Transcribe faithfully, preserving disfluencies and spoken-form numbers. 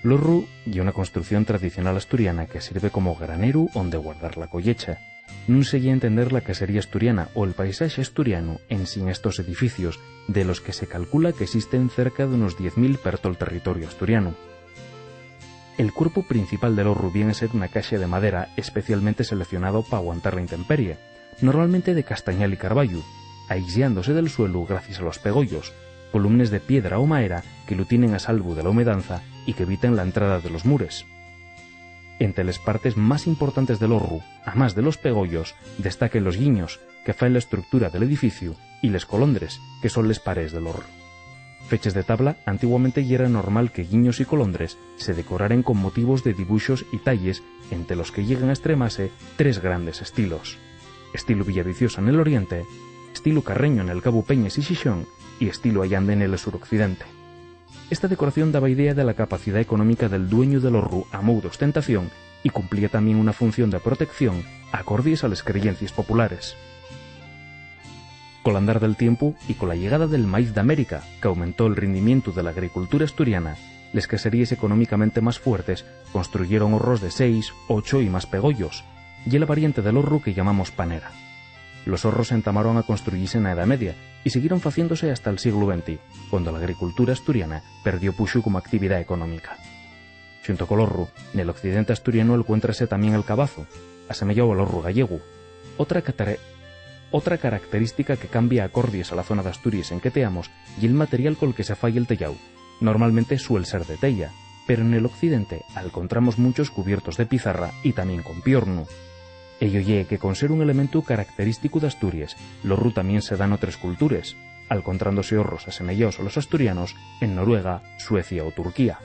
L'horru ye una construcción tradicional asturiana que sirve como graneru onde guardar la collecha. Nun se ye entender la casería asturiana o el paisaxe asturianu ensin estos edificios, de los que se calcula qu'esisten cerca d'unos diez mil per tol territoriu asturianu. El cuerpu principal del horru vien a ser una caxa de madera especialmente seleccionado p'aguantar la intemperie, normalmente de castañal y carbayu, aisllándose del suelu gracies a los pegoyos, columnes de piedra o maera que lu tienen a salvu de la humedanza y qu'eviten la entrada de los mures. Ente les partes más importantes del horru, amás de los pegoyos, destaquen los guiños, que faen la estructura del edificiu, y les colondres, que son les parees del horru. Feches de tabla, antiguamente yera normal que guiños y colondres se decoraren con motivos de dibuxos y talles, ente los que lleguen a estremase tres grandes estilos: estilu Villaviciosa nel oriente, estilu Carreño nel Cabu Peñes y Xixón, y estilu Allande nel suroccidente. Esta decoración daba idea de la capacidá económica del dueñu del horru a mou d'ostentación y cumplía tamién una función de protección acordies a les creyencies populares. Col andar del tiempu y cola llegada del maíz d'América, qu'aumentó'l rindimientu de la agricultura asturiana, les caseríes económicamente más fuertes construyeron horros de seis, ocho y más pegoyos, ye la variante del horru que llamamos panera. Los horros entamaron a construyise na Edá Media y siguieron faciéndose hasta'l sieglu venti, cuando la agricultura asturiana perdió puxu como actividá económica. Xunto col horru, nel occidente asturianu alcuéntrase tamién el cabazu, asemeyáu al horru gallegu. Otra catare-, otra característica que cambia acordies a la zona d'Asturies en que teamos ye'l material col que se fai el teyáu. Normalmente suel ser de teya, pero nel occidente alcontramos munchos cubiertos de pizarra y tamién con piornu. Ello ye que, con ser un elementu característicu d'Asturies, l'horru tamién se da n'otres cultures, alcontrándose horros asemeyaos a los asturianos en Noruega, Suecia o Turquía.